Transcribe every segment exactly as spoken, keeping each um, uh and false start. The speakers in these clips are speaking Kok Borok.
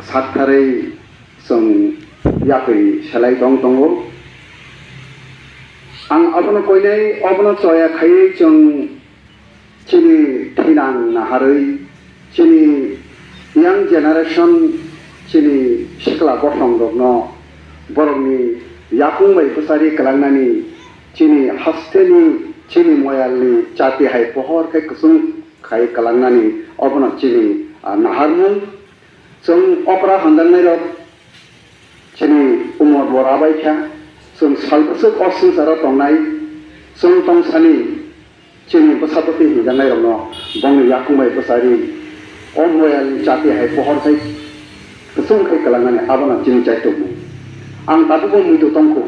Saktharwi chwng yakwi selai tong tongo. Ang abono koinai, obono choya khaiwi chwng chini thinang naharwi, chini young generation, chini sikla bosongrokno borokni yakung bai bwchari kwlangnani, chini hasteni, chini moyalni chati hai pohor khe kwchwng khai kwlangnani, obono chini, ah, naharmung. Chwng okra hamjaknairok chini umor bo rabai kha, chwng sal bwswk o swngcharo tongnai, chwng tongsani chini bwsa bwtwi hinjaknairokno bongni yakung bai bwchari, o moyalni chati hai pohor khai kwchwng khai kwlangnani abono chini chaitokmung. Ang tabukbo muitu tongkhu.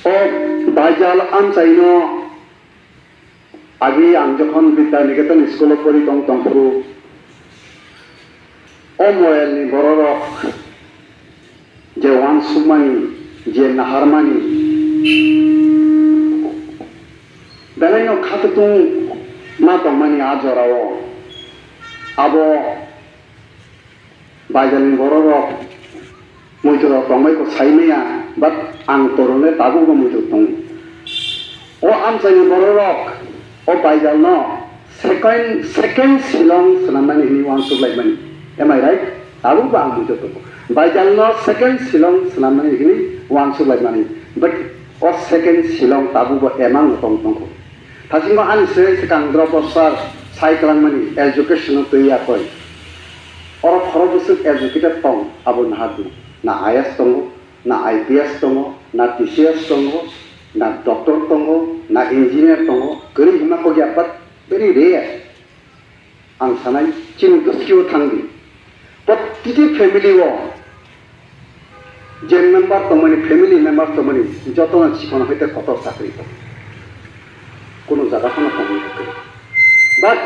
O baijal amchaino agi ang jokhon Bidya Niketan school-o pori tong tongphuru, o moyalni bororok je uansukmani, je naharmani, belaino khatungma tongmani a jorao abo Baijalni bororok muiturok tongbai kho saimaya, but ang torone tabukbo muitur tongo. O amchaini bororok o baijalno second, second Shillong swnamnani hwnwi uansuk laimani. Am I right? Tabukbo ang muitur tongo. Baijalno second Shillong swnamnani hwnwi uansuk laimani. But o second Shillong tabukbo emang tong tongkho. Thasingo ani se swkang Drobo sir sai kwlangmani education-o twi yakoi. Oro khorok bwswk educated tong abo nahardi. Na I A S tongo, na I P S tongo, na T C S tongo, na doctor tongo, na engineer tongo. Kwrwi hwnma kok ya, but very rare. Ang sanai, chini bwskio thangdi. Protiti family-o je member tongmani, family member tongmani, jotono chikon hai tei kotor chakri tong. Kuno jaga phano tongwi tong. But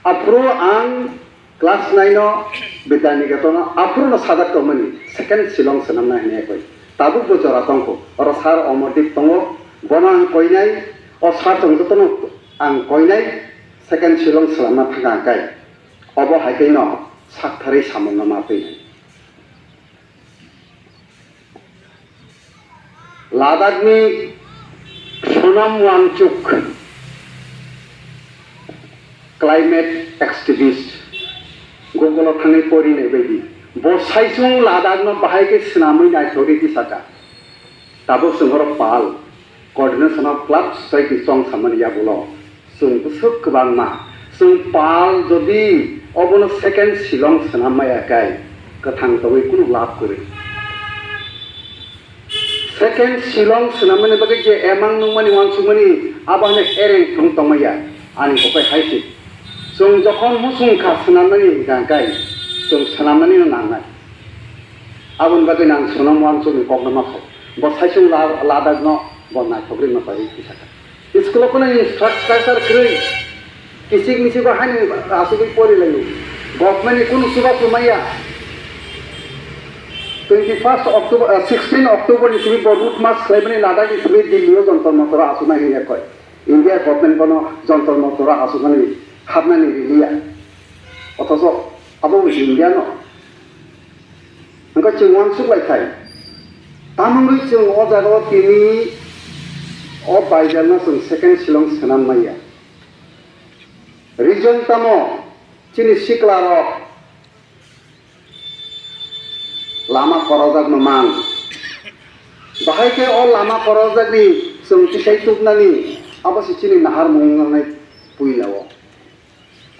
aphuru ang class nine-o Bidya Niketan-o, aphuru no sajak tongmani, second Shillong swnamna hinwi koi. Tabukbo jora tongkho. Oro sir Omordeep tongo, bono ang koinai, o sir tong jotono ang koinai, second Shillong swnamna thangkha ang kai. Obo hai khe no saktharwi samungno ma twi nai. Ladakhni Sonam Wangchuk, climate activist, Google-o thangwi pori nai baidi. Bo saichung Ladakhno bahai khe swnamwi naithok rw khe saka. Tabuk chwng oro pal, Coordination of Club Society chong samani yagulo chwng bwswk kwbangma. Chwng pal jodi obono second Shillong swnam maya kai, kwthang tongwi kunu lab kwrwi. Second Shillong swnammani bagwi je emang nungmani uansukmani abo hwnwi ereng thung tongmaya ani kokai hai se. Chwng jokhon muchung kha swnammani hwnkha kai chwng swnammani no nangnai. Aboni bagwi nang Sonam Wangchukni kokno ma kho. Bo saichung la-, Ladakh no bo naithok rwma pai kisa kha. School o kunu infrastructure kwrwi, kichik michik o haino asugwi pori laio. Government ni kunu chubachu maya. Twenty first October, ah, sixteen October ni simi bo route march khlaimani Ladakh ni simi Delhi o Jantar Mantar o asuknai hwnwi koi. India government bono Jantar Mantar o asuknani hapnani riliya. Othocho abo bo India no. Hwnkhe chwng uansuk lai khai. Tamungwi chwng o jaga o tini o baijalno chwng second Shillong swnam maya. Reason tamo chini sikla rok lama korojak no mang. Bahai khe o lama korojak ni chwng tisai tubnani abo se chini naharmung wngnai puila o.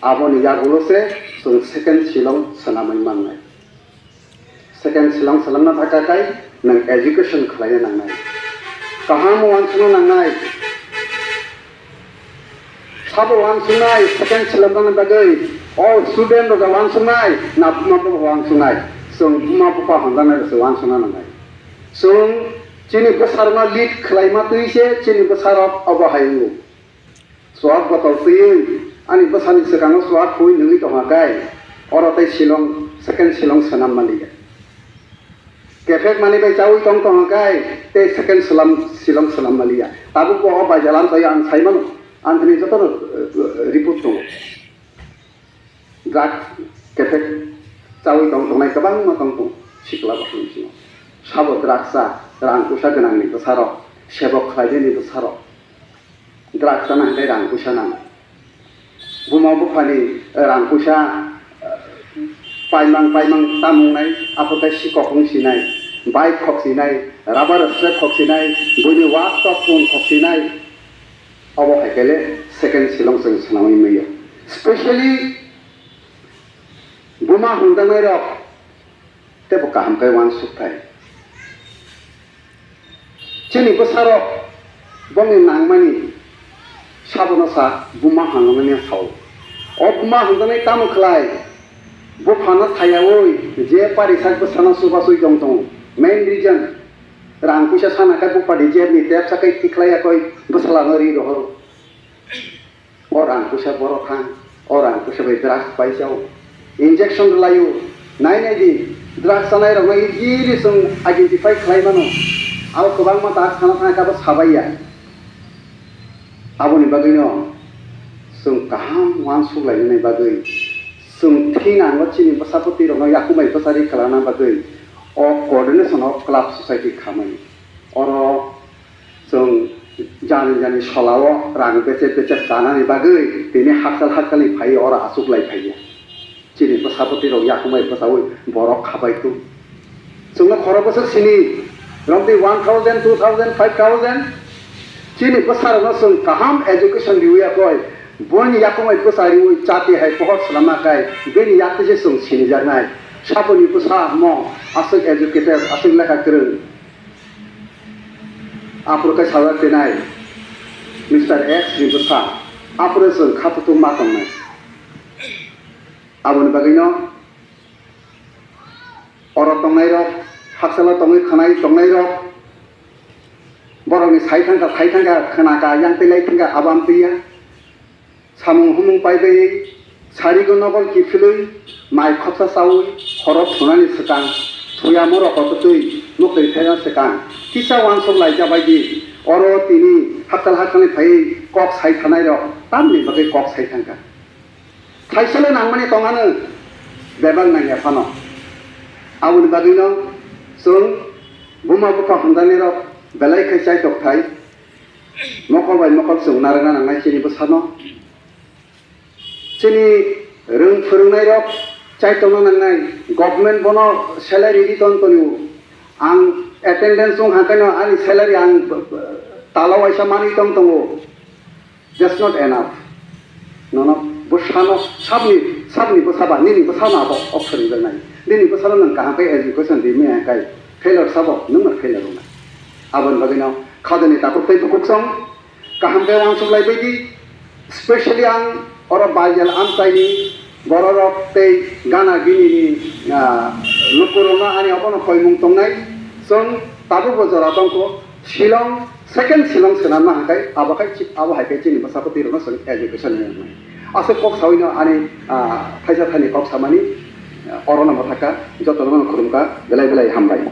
Aboni yagulo se chwng second Shillong swnamwi mannai. Second Shillong swnamna thaka khai nwng education khlaina nangnai. Kaham uansukna nangnai. Sabo uansuknai second Shillong rokni bagwi, o student rok uansuknai, na buma bupha uansuknai. Chwng buma bupha hamjaknai rok se uansukna nangnai. Chwng chini bwsarokno lead khlaima twi se chini bwsarok obo hai wngo. Chuak botol twiwi ani bwsani swkango chuak khui nungwi tongkha khe, oro tei Shillong, second Shillong swnam maliya. Kephek manwi bai chaui tong tongkha khe tei second Shillong, Shillong swnam maliya. Tabuk bo o baijal amchaio ang sai mano, ang thani jotono, eh, report tongo. Drug kethek chawi tong tongnai kwbangma tong tong sikla bosong bisingo. Sabo drug cha, rang puisa gwnangni bwsarok, sebok khlainani bwsarok. Drug chana hwnkhe rang puisa nango. Buma buphani rang puisa, eh, paimang paimang tamung nai, aphuru khe sikok wng sinai, bike khok sinai, rubber strap khok sinai, buini watch tok phone khok sinai. Obo hai khe le second Shillong chwng swnamwi manya. Specially buma hwnjaknai rok teibo kaham khe uansuk thai. Chini bwsarok bongni nangmani sabono sa buma hwnjaknai sao. O buma hwnjaknai tamo khlai? Buphano sayaui je parisak bwsano chubasui tong tongo. Main reason, rang puisa sana khe bupha ni jebni tepsa khe tikhlai yakoi bwsalano ri rohoro. O rang puisa borok thang, o rang puisa bai drugs paijao. Injection rwlaio, nai nai di, drugs chanai rokno easily chwng identify khlai mano. Abo kwbangma ta sana thang khe abo sabaiya. Aboni bagwino chwng kaham uansuk lainani bagwi, chwng thinango chini bwsapoti rokno yakumai bwsari kwlana bagwi o coordination o club society khamani. Oro chwng jani jani solao rang beche beche chanani bagwi tini hakchal hakchalni phaiwi oro achuk lai phaiya. Chini bwsapoti rok yakumai bwsaui borok khabai tu. Chwngno khoro bwswk sini romdi one thousand, two thousand, five thousand. Chini bwsarokno chwng kaham education riwi yakoi. Boini yakumai bwsa riwi chati hai pohor swnamna kai bini yakti se chwng sinijaknai. Saboni bwsa mo aswk educated, aswk lekha kwrwng. Aphuru khe sajak tenai Mister X ni bwsa, aphuru chwng kha tutung ma tongnai. Aboni bagwino oro tongnairok, hakchalo tongwi khwnai tongnairok, borokni sai thangkha, sai thangkha, khwnakha, yang twi lai thangkha, abo amtwi ya. Samung humung paibai sarigo nokol kiphilwi mai khopsa chawi horo thunani swkang thuyamo roko twtwi muktwi phaina swkang kisa uansuk laijak bai di. Oro tini hakchal hakchalni phaiwi kok sai thanai rok tamni bagwi kok sai thangkha. Thaisale nangmani tongano bebak nangya phano. Aboni bagwino chwng buma bupha hamjaknai rok belai khe chaitok thai. Mokol bai mokol chwng narwkna nangnai chini bwsano. Chini rwng phwrwngnairok chai tongna nangnai. Government bono salary ri ton tonio. Ang attendance wng hangkaino ani salary ang tala waisa manwi tong tongo. That's not enough. Nono bwsano sabni, sabni bwsaba, nini bwsano abo option wngnai. Nini bwsano nwng kaham khe education rimwi hangkai failure sabo, nwngno failure wngnai. Aboni bagwino khajani takhuk tei bukhuk song kaham khe uansuk lai baidi, specially ang oro Baijal amchaini bororok tei gana ginini, ah, lukurokno ani obono koimung tongnai. Chwng tabukbo jora tongkho, Shillong, second Shillong swnamna hangkai abo khai chi-, abo hai khe chini bwsapoti rokno chwng education ni wngnai. Aswk kok sawino ani, ah, thaisa thani kok samani, ah, orono mwthakha, jotono khulumkha, belai belai hambai.